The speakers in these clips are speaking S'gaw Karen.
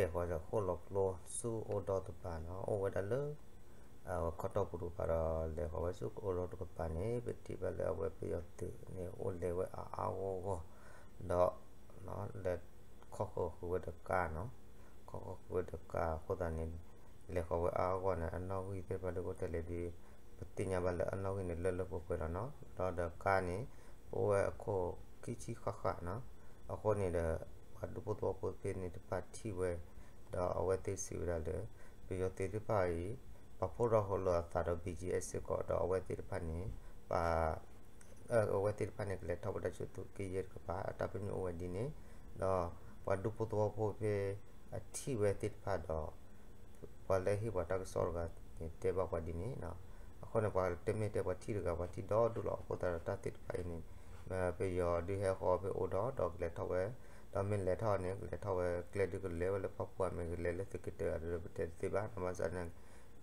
လဲၤဃီၤဃိၣ်လီၤကျိဆူအိၣ်ဒီတကပၤနီၤ, အိၣ်ဝဲဒၣ်လၢ ခီတီၢ်ပူၤတကပၤဒီး လဲၤဃီၤဝဲဆူအိၣ်ဒီတကပၤန့ၣ် ပထံၣ်ဘၣ်လၢအဝဲပယီၤသုးန့ၣ် အိၣ်လဲၤဝဲအါအါဂီၢ်ဂီၢ်, ဒီး လဲၤခီဃီၤဃုာ်ဝဲဒီးကါနီၤ, ခီဃီၤဃုာ်ဝဲဒီးကါအဃိသတးန့ၣ် လဲၤဃီၤဝဲအါအါဂီၢ်န့ၣ် အနီၣ်ဂံၢ်သ့ၣ်တဖၣ်လၢအိၣ်ထဲလဲၣ်ဒီး ပသ့ၣ်ညါဘၣ်လၢအနီၣ်ဂံၢ်န့ၣ် လၢလၢပှဲၤပှဲၤလီၤနီၤ, ဒီးဒီးကါန့ၣ် ပအိၣ်ဝဲအခိၣ်ခံဆံဃၣ်ဃၣ်နီၤ, အဃိန့ၣ်ဒီး ပှၤဒူဖိသဝီဖိသ့ၣ်န့ၣ်တဖၣ်ထံၣ်ဝဲ, ဒီးအဝဲသ့ၣ်စံးဝဲဒၣ်လၢ ပယီၤသုးသ့ၣ်တဖၣ်အံၤ ပာ်ဖှိၣ်ထီၣ်ဃီၤလၢအသးဒီး ဘီကၠံအဲၣ် စ့ၢ်ကီး ဒီးအဝဲသ့ၣ်တဖၣ်န့ၣ် ပ အဝဲသ့ၣ်တဖၣ်န့ၣ် ကလဲၤထီၣ်ဝဲဒၣ်ဆူသုးက့ယဲၢ်တကပၤ အတၢ်ပညိၣ်အိၣ်ဝဲဒ်န့ၣ်, ဒီးပှၤဒူဖိသဝီဖိဖဲအထံၣ်ဝဲသ့ၣ်တဖၣ်ဒီး ပှၤလၢဟ့ၣ်ပှၤတၢ်ကစီၣ်တဂၤန့ၣ် တဲဘၣ်ပှၤဒ်န့ၣ်, အဃိန့ၣ် ပှၤတမ့ၢ်တဲပှၤထံၣ်တဂၤ ပှၤထံၣ်ဒီဒူၣ်လီၤ. အဃိသတးဒီးတၢ်သ့ၣ်တဖၣ်အံၤန့ၣ် ပယီၤဒုးဟဲဃီၤဖဲအိၣ်ဒီး ဒီးကလဲၤထီၣ်ဝဲ, ဒီးမ့ၢ်လဲၤထီၣ်န့ၣ် ကလဲၤထီၣ်ဝဲ ကျဲဒုးကလဲၤဝဲလၢဖၣ်ပူၤ မ့ၢ်ကလဲၤလၢသုးက့တၢးဒီး ပတဲတသ့ဘၣ်နီၤ, ဘၣ်ဆၣ်န့ၣ်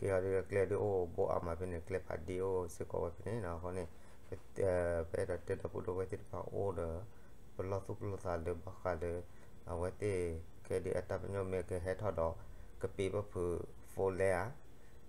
က့ၤအီၤဒီးကျဲဒုးအိၣ်ဘိအါမးဖဲန့ၣ် ကျဲဖးဒ့အိၣ်စ့ၢ်ကီးဝဲဖဲန့ၣ်နီၤ, အဃိန့ၣ် ပ ပအဲၣ်ဒိးတဲဒီပုၢ်ဒီဝဲၢ် သ့ၣ်တဖၣ်အိၣ်ဒီး ပလီၢ်သူၣ်ပလီၢ်သးလၢဘၣ်ဃးလၢ အဝဲသ့ၣ်ခဲဒုးအတၢ်ပညိၣ်မ့ၢ်ကဟဲထီၣ်ဒီး ကပ့ၤပဖုး phone line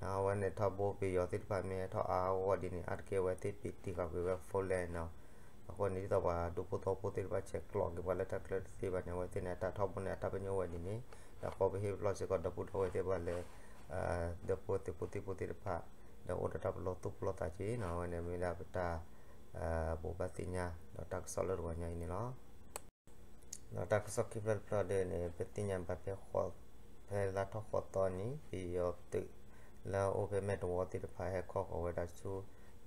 ဧါ, အဝဲန့ၣ်ထီဘိပယီၤသ့ၣ်တဖၣ်မ့ၢ်ဟဲထီၣ်အါအါဂီၢ်ဂီၢ်ဒ်န့ၣ် အါတက့ၢ်အဝဲသ့ၣ်ပ့ၤတံၢ်ဃာ်ကွံာ်ဝဲ phone line နီၤ, အဃိန့ၣ် ဒ်သိးပှၤဒူဖိသဝီဖိသ့ၣ်တဖၣ်ဆဲးကျိးက့ၤပှၤလၢတၢ်ချၢတသ့ဘၣ်န့ၣ် အဝဲသ့ၣ်န့ၣ် အတၢ်ထီဘိန့ၣ် အတၢ်ပညိၣ်ဝဲဒ်န့ၣ်, ဒီးဃီပဟ့ၣ်ပလီၢ်စ့ၢ်ကီးဒီပုၢ်ဒီဝဲၢ်သ့ၣ်တဖၣ်လၢ ဒီပုၢ်ဝဲၢ်သ့ၣ်ဖိသ့ၣ်ဖိသ့ၣ်တဖၣ် ဒီးအိၣ်ဒီးတၢ်ပလီၢ်သူၣ်ပလီၢ်သးက့ၤနီၤ, အဝဲန့ၣ်မ့ၢ်ဒၣ်ပတၢ် ဘိးဘၣ်သ့ၣ်ညါ ဒီးတၢ်ကစီၣ်လၢတဂီၤညါအံၤန့ၣ်လီၤ. ဒီးတၢ်ကစီၣ်ခံဖျၢၣ်တဖျၢၣ်ဒ်န့ၣ် ပသ့ၣ်ညါဘၣ်ဖဲ ဖဲလါထီၣ်ဃိးသီန့ၣ် ပယီၤသုး လၢအအိၣ်ဖဲမဲာ်တဝီသ့ၣ်တဖၣ် ဟဲခီဃီၤဝဲဒၣ်ဆူ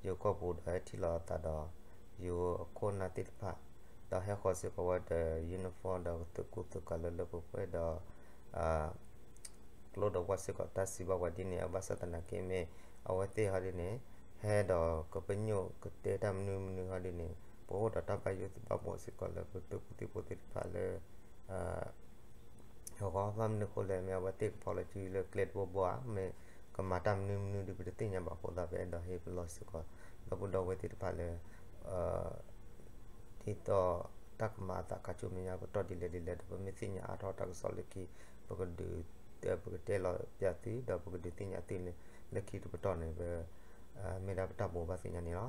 ယိၤကီၢ်ပူၤဒီးဟဲထံၣ်လိာ်အသးဒီး ယိၤအခိၣ်အနၢ်သ့ၣ်တဖၣ်, ဒီးဟဲဃီၤစ့ၢ်ကီးဝဲဒီး uniform ဒီးသုးကူသုးကၤလၢလၢပှဲၤပှဲၤဒီး ကျိဒီးဝၣ်စ့ၢ်ကီး တၢ်စံးဘၣ်ပှၤဒ်န့ၣ် အဘၣ်ဆၣ်သနာ်က့မ့ၢ် အဝဲသ့ၣ်ဟီဒ်န့ၣ် ဟဲဒီးကပညိၣ်ကတဲတၢ်မနုၤမနုၤဟီဒ်န့ၣ် ပအိၣ်ဒီးတၢ်ဘၣ်ယိၣ်ဘၣ်ဘီစ့ၢ်ကီးလၢပသုးကူသုးဖိသ့ၣ်တဖၣ်လၢ အဂီၢ် ဘၣ်မနုၤအဃိလဲၣ် မ့ၢ်အဝဲသ့ၣ်ကဖီလီၤစုလၢကျဲတဘိဘိဧါ, မ့ၢ်ကမၤတၢ်မနုၤမနုၤဒီးပတသ့ၣ်ညါဘၣ်အဃိသတး ပအဲၣ်ဒိးဟ့ၣ်ပလီၢ်စ့ၢ်ကီး ဒီပုၢ်ဒီဝဲၢ်သ့ၣ်တဖၣ်လၢ ဒ်သိးတၢ်ကမၤအသးခါဆူမဲာ်ညါကတီၢ်ဒ်လဲၣ်ဒ်လဲၣ်ဒီး ပမ့ၢ်သ့ၣ်ညါအါထီၣ်တၢ်ကစီၣ်လၢခံ ပကဒုး ပကတဲလီၤပျၢ်သု ဒီးပကဒုးသ့ၣ်ညါသုလၢခံတပတီၢ်န့ၣ် ပ မ့ၢ်ဒၣ်ပတၢ်ဘိးဘၣ်သ့ၣ်ညါန့ၣ်လီၤ.